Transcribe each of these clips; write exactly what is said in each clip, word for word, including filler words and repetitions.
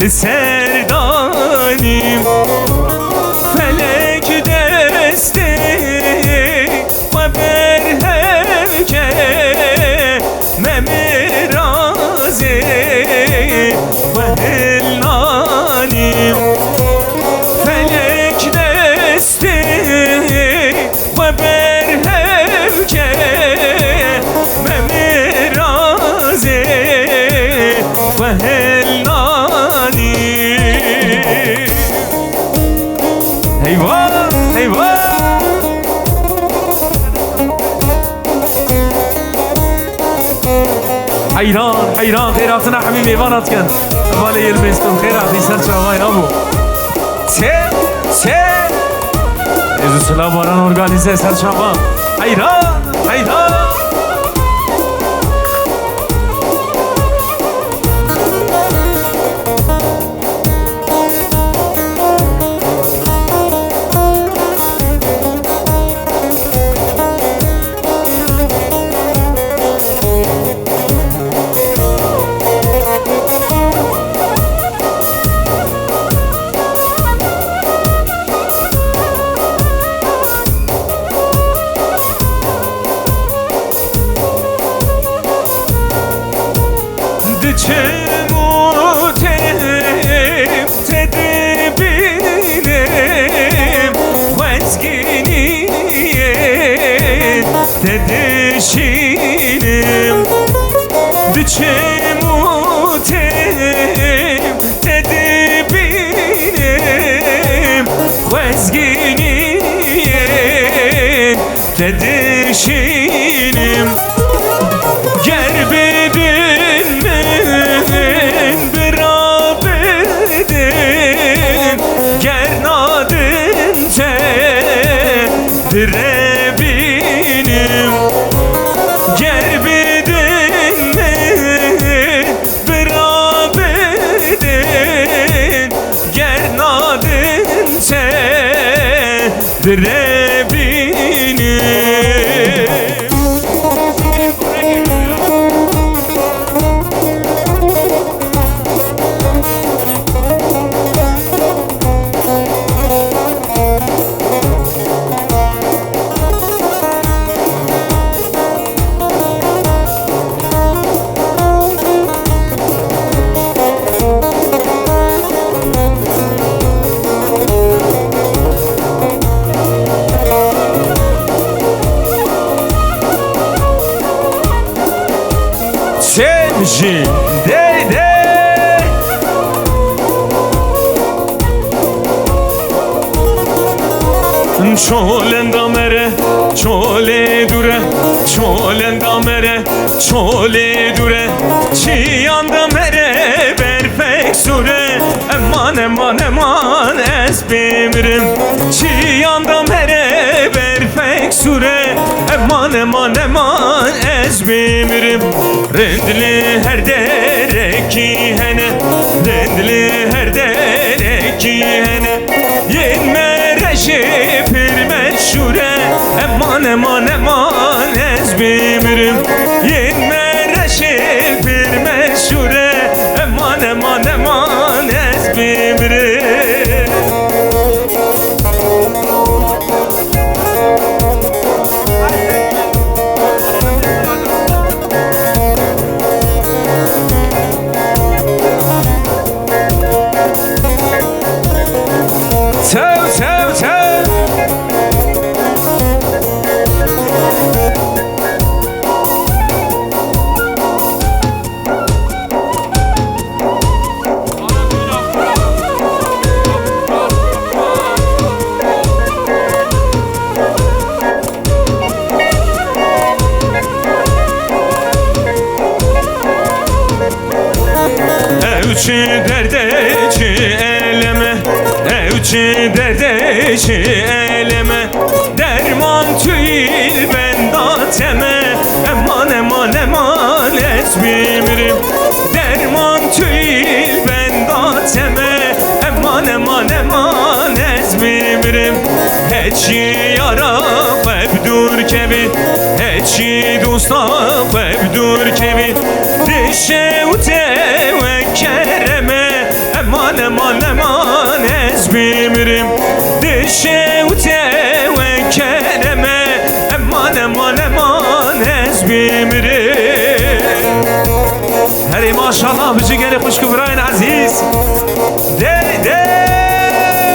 Li ser danîm felek destê xwe berhev ke, me mirazê xwe hildanîm. Felek destê xwe berhev ke, me mirazê xwe hildanî. Heyva, heyva. Heyran, heyran, xêratina hemî mêvana dikin. Hevalê Yilmêz, tu xêr hatî ser çavayê abo. Çê, çê. Êz û silav baran organîze ser çava. Heyran, heyran. Diçim û têm te dibînim, xwezgîniyê te dişînim. Diçim û têm te dibînim, xwezgîniyê te dişînim. Ger bidin min, bira bidin, ger nadin te direbînim. Ger bidin min, bira bidin, ger nadin te direbînim. Çêm jî dey dey. Çolenda mere, çolê dûre, çolenda mere, çolê dûre, çiyanda mere berfek sure. Eman, eman, eman, ez bimirim. Çiyanda mere berfek sure. Eman, eman, eman, ez bimirim. Rind li her derekî hene, rind li her derekî hene. Yên me re jî pir meşhûr e. Eman, eman, eman, ez bimirim. Yên me re jî pir meşhûr e. Eman, eman, eman, ez bimirim. Çew, çew, çew. Ew çi derde, çi eleme, ew çi derde, çi eleme. Derman tu yî benda teme. Eman, eman, eman, ez bimirim. Derman tu yî benda teme. Eman, eman, eman, ez bimirim. Heçî yara xwe bi dûr kevî, heçî dosta xwe bi dûr kevî. Dişewite wek kereme. Eman, Eman, eman, eman, ez bimirim. Dişewte we kereme. Eman, eman, eman, ez bimirim. Herê maşallah, bi cigerê xwişk û birayên ezîz. Dey, dey.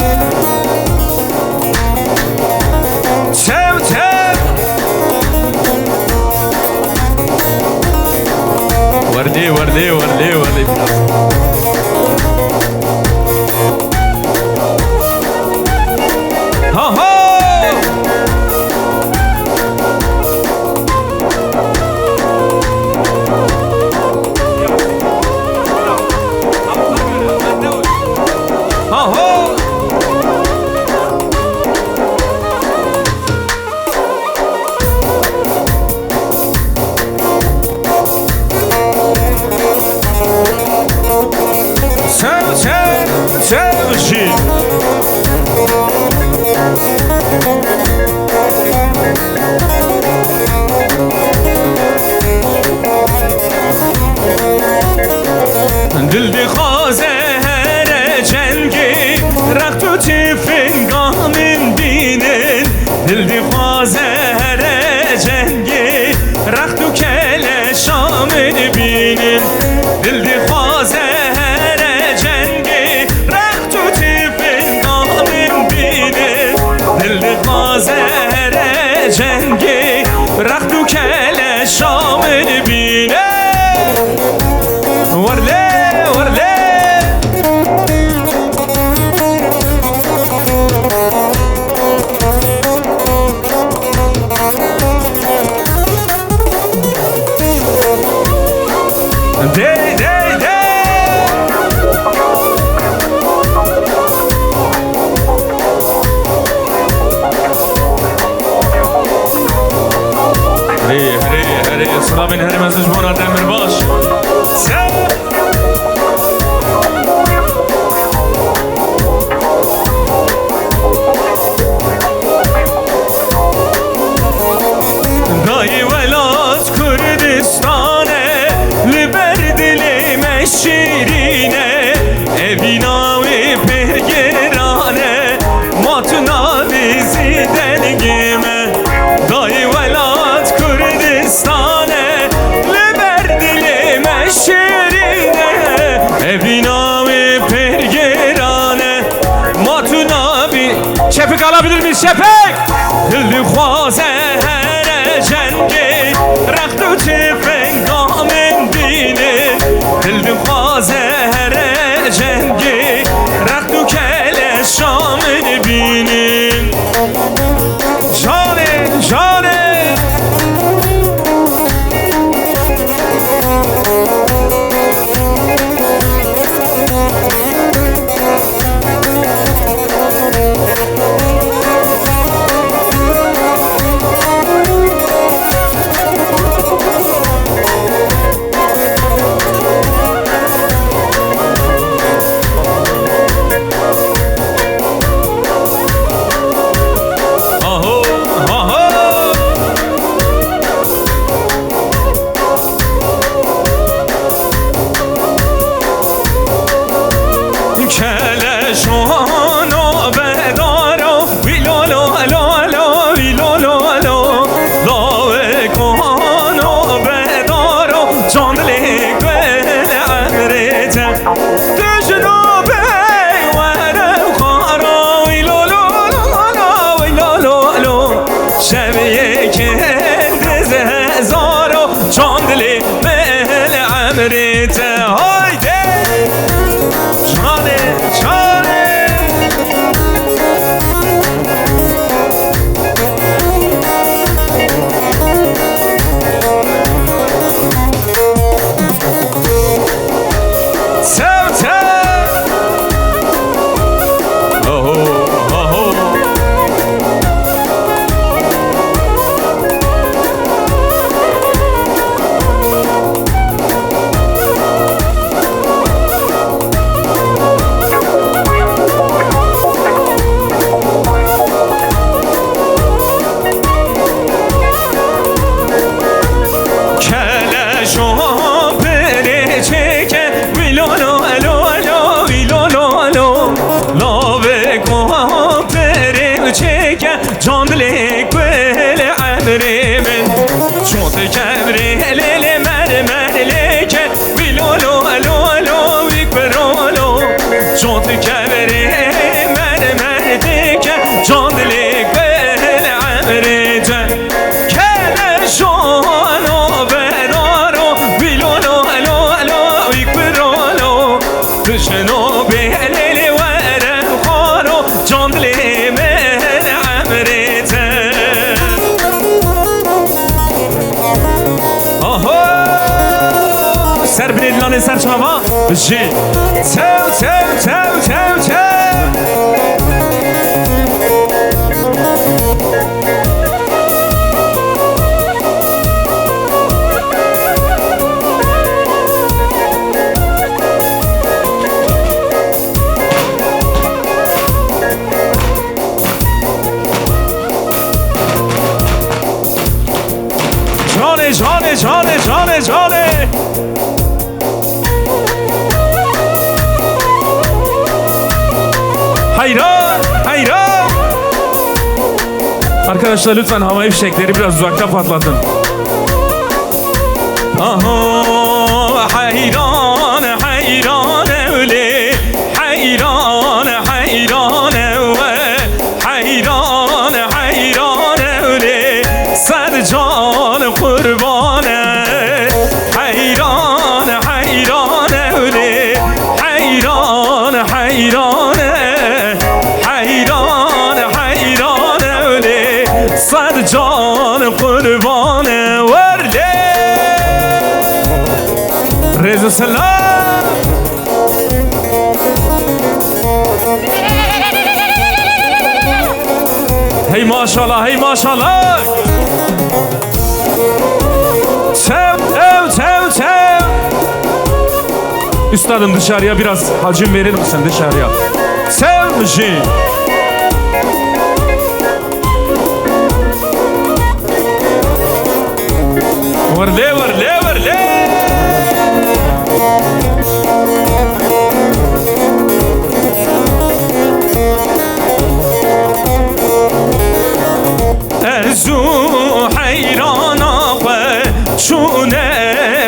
Çew, çew. Werlê, werlê, werlê, werlê biraz. Ha, ha! Ha, ha! Sev, sev, sev jî. Dil dixwaze here cengê, rext û tifin gamên bînin. Dil dixwaze here cengê, rext û keleşa min bînin. Dil dixwaze here cengê, rext û tifin gamên bînin. Dil dixwaze here cengê, rext û keleşa min bînin. Werlê, werlê. Dey, dey, dey. Herê, herê, herê, silavên herê mezin ji bona Demirbaş. Sev. Dayê welat Kurdistan e, li ber dilê me şîrîn e. Evîna wê pir giran e, ma tu nabî zî dengê me. Dayê welat Kurdistan e, li ber dilê me şîrîn e. Evîna wê pir giran e, ma tu nabî. Şefik alabilir miyiz? Şefik! Dil dixwaze here cengê, rext û tifin gamên bînin. Dil dixwaze here cengê, rext û keleşa min bînin. Canê, canê. Ser çava jî. Çew, çew, çew, çew, çew. Canê, canê, canê, canê, canê. Heyran, heyran. Arkadaşlar, lütfen havai fişekleri biraz uzakta patlatın. Aha, heyran, heyran ewlê, heyran, heyran ewe, heyran, heyran ewlê, ser can qurbane. Heyran, heyran ewlê, heyran, heyran e, heyran, heyran ewlê, ser can qurbane. Werlê. Rêz û selam. Hey maşallah, hey maşallah. Çew, çew, çew, çew. Üstadım, dışarıya biraz hacim verir misin, dışarıya? Çew jî. Werlê, werlê, werlê. Ez û heyrana xwe çûne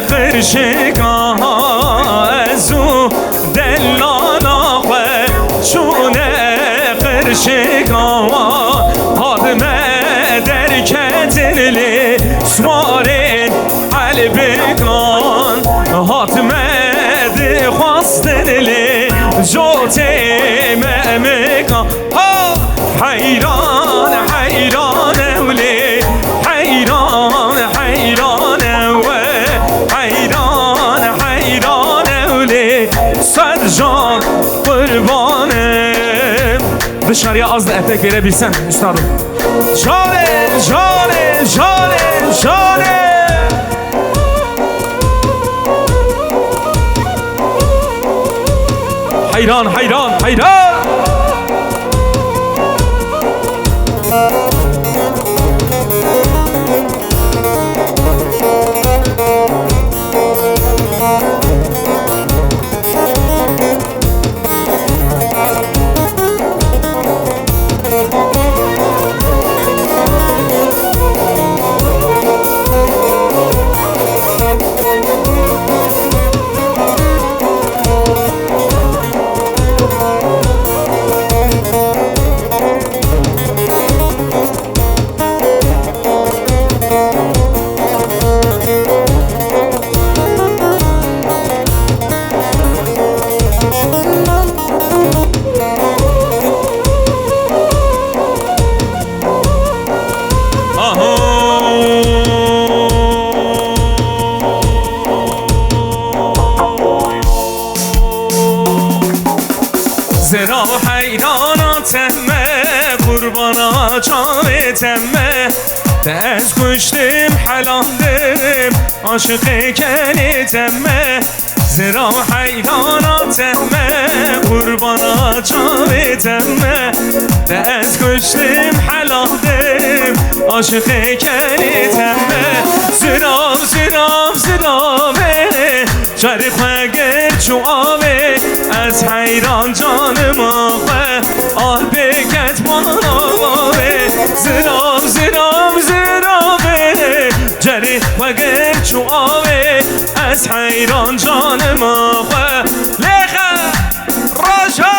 qirşika, ez û Delala xwe çûne qirşika, hatime derketin lê swarên elbikan, hatime dixwastin lê cotê memikan. Ha! Heyran, heyran ewlê, heyran, heyran ewe, heyran, heyran ewlê, sed can qurbanim. Dışarıya az da efekt verebilsen üstadım. Canê, canê, canê, canê. Heyran, heyran, heyran. Zira heyrana temme, qurbana çavê temme. Te ez kuştim, helandim, aşiqê kenê temme. Zira heyrana temme, qurbana çavê temme. Te ez kuştim, helandim, aşiqê kenê temme. Zirav, zirav, ziravê, carê xwe gir çû avê, ez heyran canima xwe, ah bêket bana bavê. Zirav, zirav, ziravê, carê xwe gir çû avê, ez heyran canima xwe. Lêxe! Roja!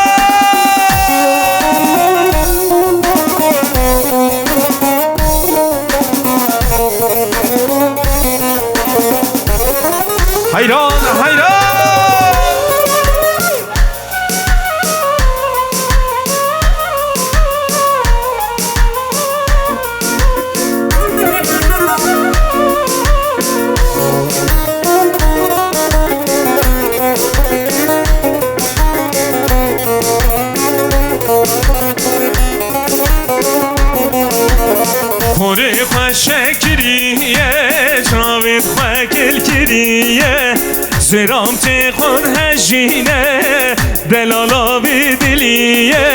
Heyran, heyran! Porê xwe şekiriye, çavê xwe kil kiriye, ziramtê xwe hejîne, delala vê diliye.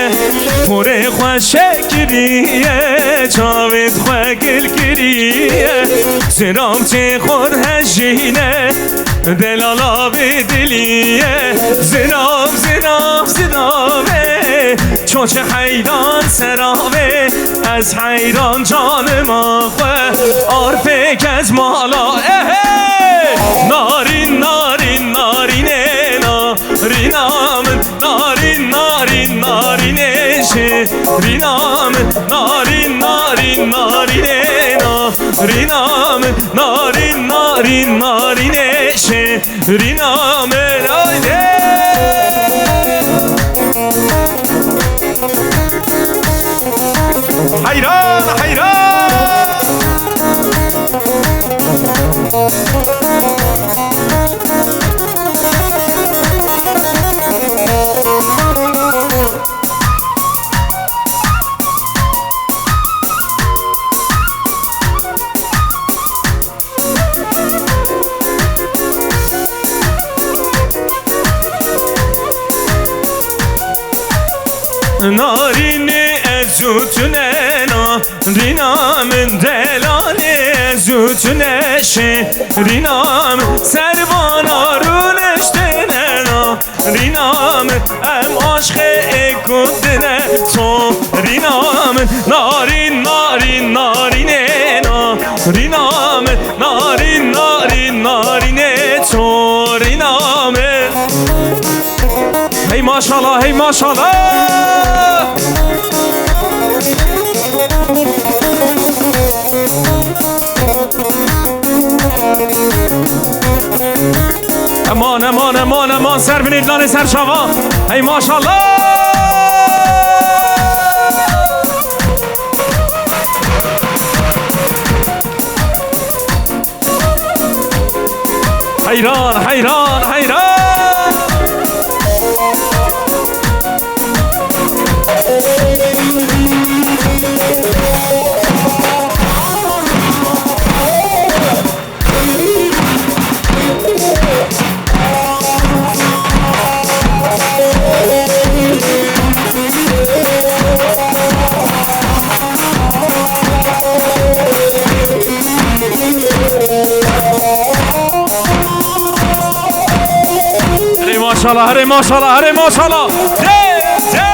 Porê xwe şekiriye, çavê xwe kil kiriye, ziramtê xwe hejîne, delala vê diliye. Zinav, zinav, zinavê, ço çi heyran seravê, ez heyran canima xwe, arpêk ez mala, ehê! Narîn, narîn, narînê, narîna min, narîn, narîn, narînê, şêrîna min, narîn, narîn, narînê, narîna min, narîn, narîn, narînê, şêrîna min, haydi! Heyran, heyran! Narînê ez û tu ne, narîna min, delalê ez û tu ne, şêrîna min, servana rûniştine, narîna min, em aşqê êk û dine, to rîna min, narîn, narîn, narînê, narîna min, narîn, narîn, narînê, to rîna min. Hey maşallah, hey maşallah. Eman, eman, eman, eman, ser vinê dilanê ser çava. Hey maşallah. Heyran, heyran, heyran. Herê maşallah, herê maşallah, herê maşallah. Hey, hey.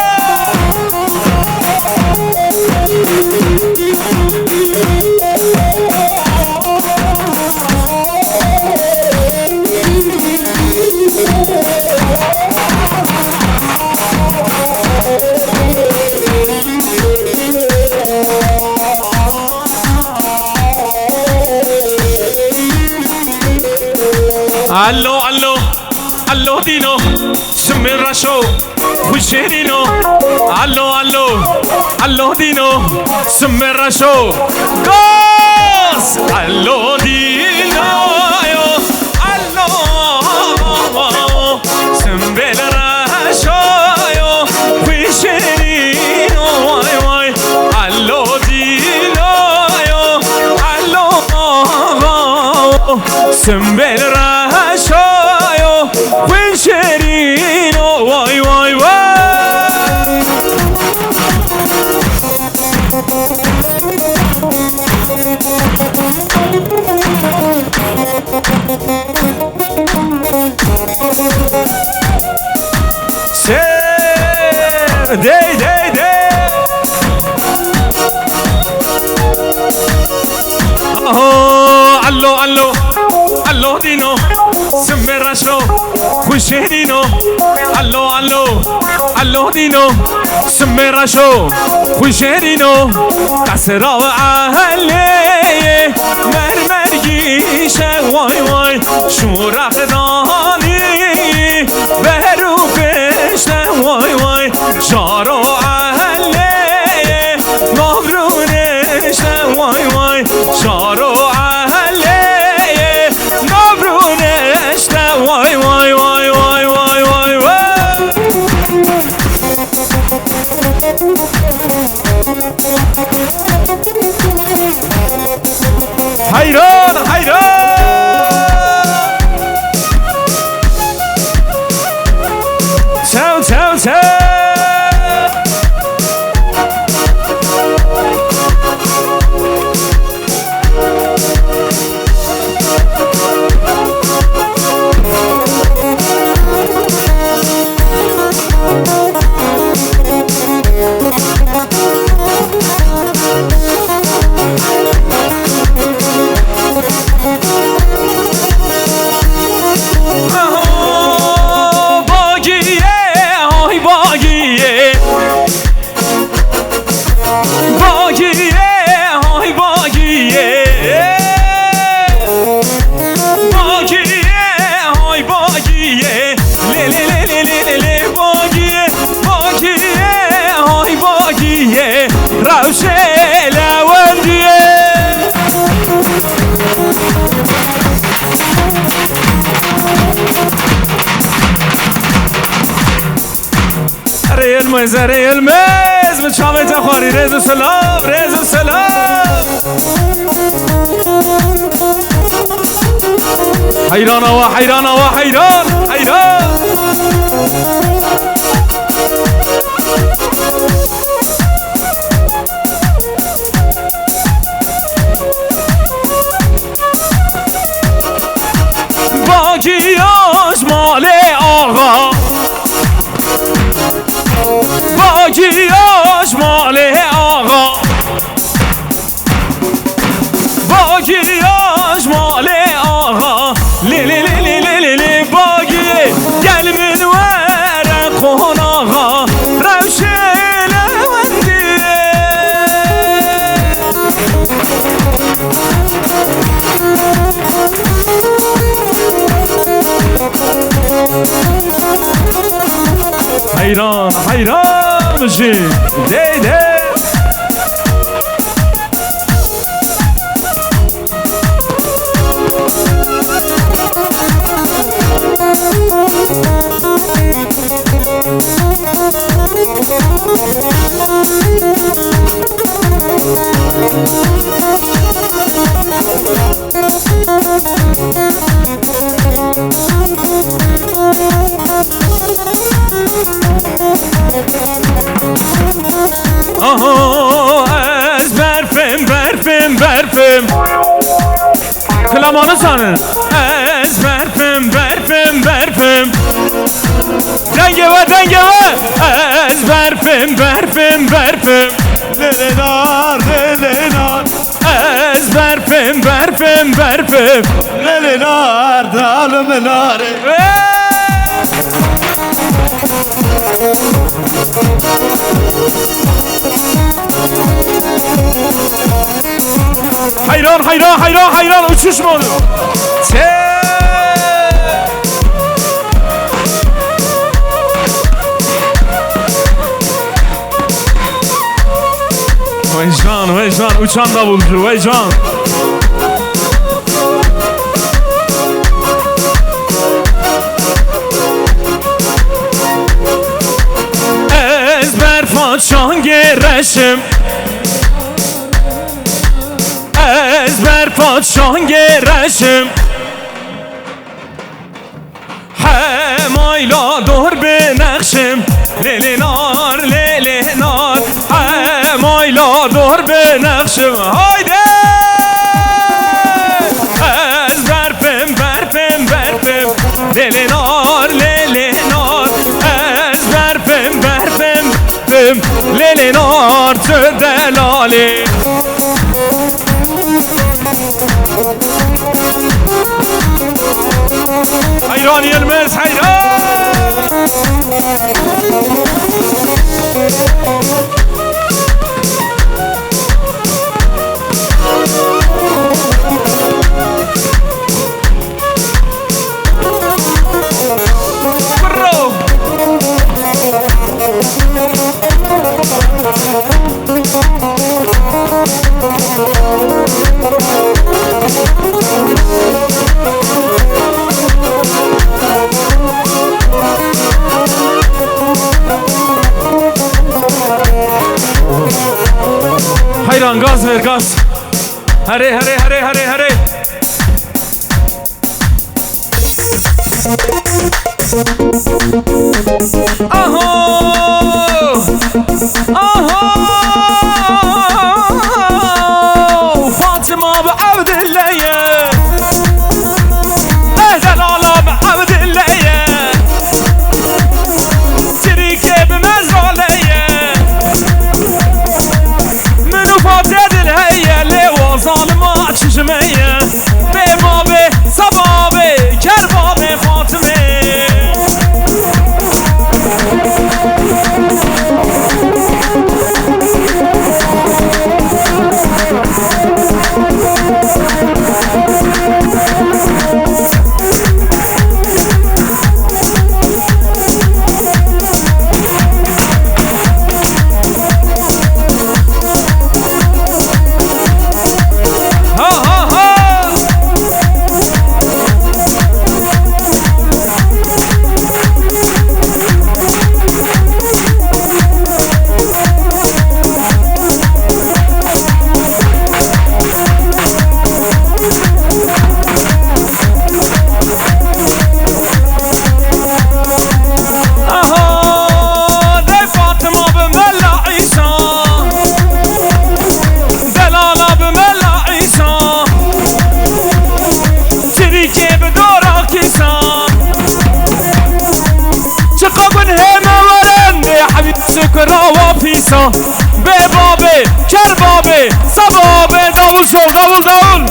Allo, allo, allo dîno, simê reşo, xwîşêrîno. Allo, allo, allo dîno, simê reşo. Gaz! Allo dîno yo, allo, simê reşo yo, xwîşêrîno, way, way. Allo dîno yo, allo, simê reşo yo, xwîşêrîno, way, way, way. Sê, dey, dey, dey. Aho, allo, allo, allo dîno, simê reşo, xwîşêrîno. Allo, allo, allo dîno, simê reşo, xwîşêrîno. Qesra ehlê mermergî şe, way, way. Şûra xedanî ber û pêşte, way, way. Şaro ehlê nav rûnişte, way, way. Şaro ehlê nav rûnişte, way, way, way. Zerê Yilmez, min çavê te xwarî, rêz û silav, rêz û silav. Heyran awa, heyran awa, heyran, heyran. Bagiyaj malê axa. Bagiyaj malê axa. Bagiyaj malê axa. Lê lê lê lê lê lê lê lê bagiyê. Gel min were qonaxa. Rewşê lewendiyê. Heyran, heyran jî dey dey. Aha, ez berfim, berfim, berfim. Kilamanı sanın. Ez berfim, berfim, berfim. Denge ve, denge ve. Ez berfim, berfim, berfim. Lê lê nar, lê lê nar. Ez berfim, berfim, berfim. Lê lê nar, dalım narê. Heyran, heyran, heyran, heyran, uçuş modu. Te- Vay can, vay can, uçan davulcu, vay can. Ez berfa çangê reşim. Ez berfa çangê reşim. Hemayla dor binexşim, lê lê nar, lê lê nar. Hemayla dor binexşim, haydi! Ez berfim, berfim, berfim, lê lê nar, lê lê nar. Ez berfim, berfim, berfim, lê lê nar, tu delalî. Heyran Yilmaz, heyran! Bro! Heyran, gaz ver, gaz. Herê, herê, herê, herê, herê. Aho! Aho! Fatima bi Evdilleye. Ezelala bi Evdilleye. Çirîkê bi mezraleye. Min û Fatê dil heye, lê wa zalima çi ji me ye? Bê babê, sebabê, kerbabê Fatmê. Sa, bê babê, ker babê, sa babê, davul çal, davul, davul.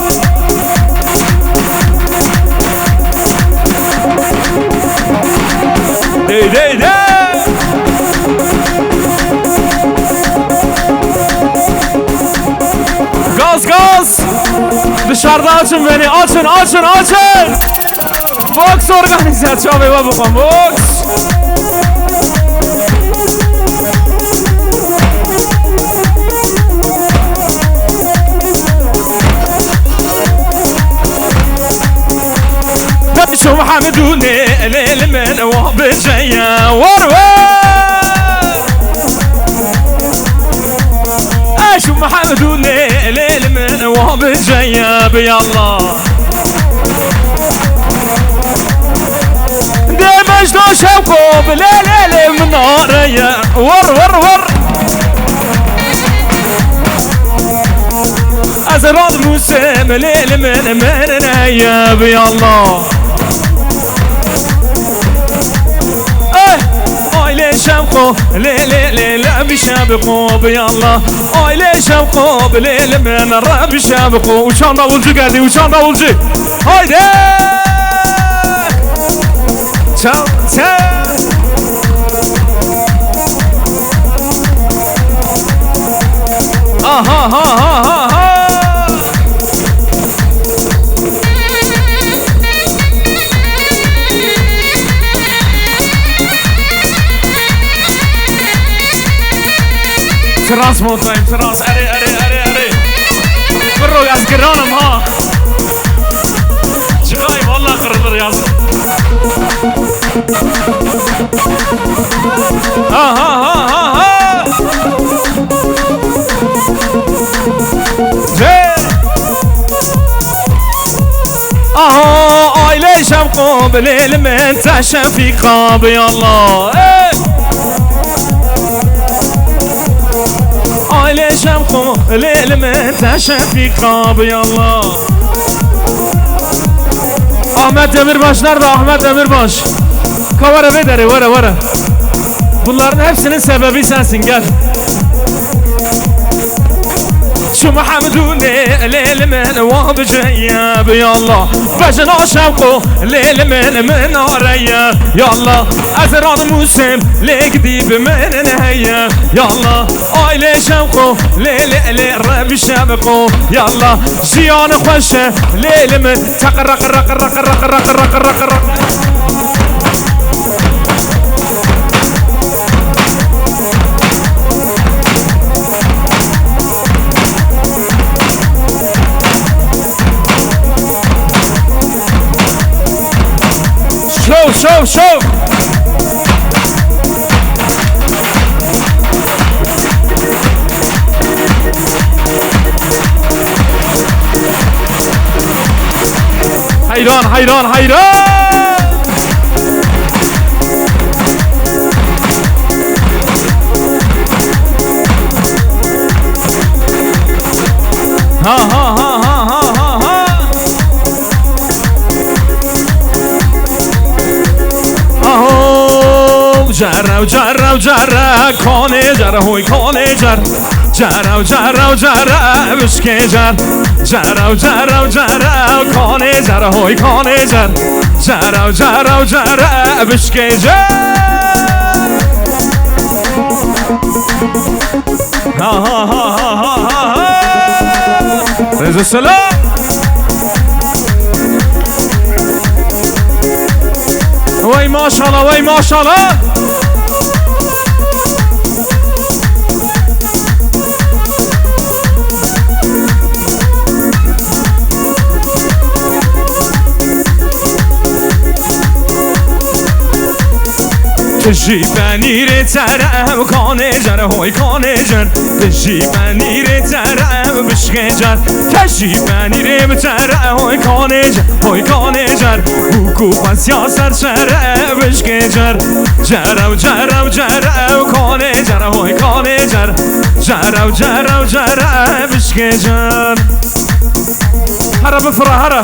Dey, dey, dey. Gaz, gaz. Dışarıda açın beni, açın, açın, açın. Boks organize, çavê we bixwin, boks. Şu Muhammedûnê lêl min wa biceye, war war. Eş Muhammedûnê lêl min wa biceye, bi Allah. Demej do şewqo bi lê lê lê min areye. War war war. Ez rad musem lê li min min neye bi Allah. Eh, ay lê şewqo lê lê lê lê bi şewqo bi Allah. Ay lê şewqo bi lê li min re bi şewqo. Uçan davulcu geldi, uçan davulcu. Haydi! Çal, çal. Aha, ha, ha, ha, ha. Trans modayım, trans. Erê, erê, erê, erê. Bro, ez giranim ha. Çıkayım, vallahi kırılır yazdım. Ha, ha, ha, ha, ha. Hey. Aha, aile şevqo bilêl min te şefîqa bi Allah. Hey. Aile şevqo bilêl min te şefîqa bi Allah. Ahmet Demirbaş nerede? Ahmet Demirbaş. Ka were vê derê, were, were. Bunların hepsinin sebebi sensin, gel. Şu Muhammedûnê lêl min wa biceye bi Allah. Bejna şevqo lêl min minareye ya Allah. Ez ran musem lê gidî bi min neye ya Allah. Aile şevqo lê lê lê re bi şevqo ya Allah. Jiyan xweş e lê li min. Teq req req req req req req req req. Şov, şov, şov. Heyran, heyran, heyran. Ha, ha, ha. Aho, cere, cere, cere, kanê cere, hoy kanê cer. Cere, cere, cere, bişkê cer. Cere, cere, cere, kanê cere, hoy kanê cer. Cere, cere, cere, bişkê cer. Ha, ha, ha. Rêz û selam. Wey maşala, wey maşala. Tu jî penîrê tere ew kanê cer, hoy kanê cer. Tu jî penîrê tere ew bişkê cer. Te jî penîrê bi tere, hoy kanê cer, hoy kanê cer. Bûk û xwesiya ser şere bişkê cer. Cerew, cerew, cerew, kanê cer, hoy kanê cer. Cerew, cerew, cerew, bişkê cer. Here bifire, here.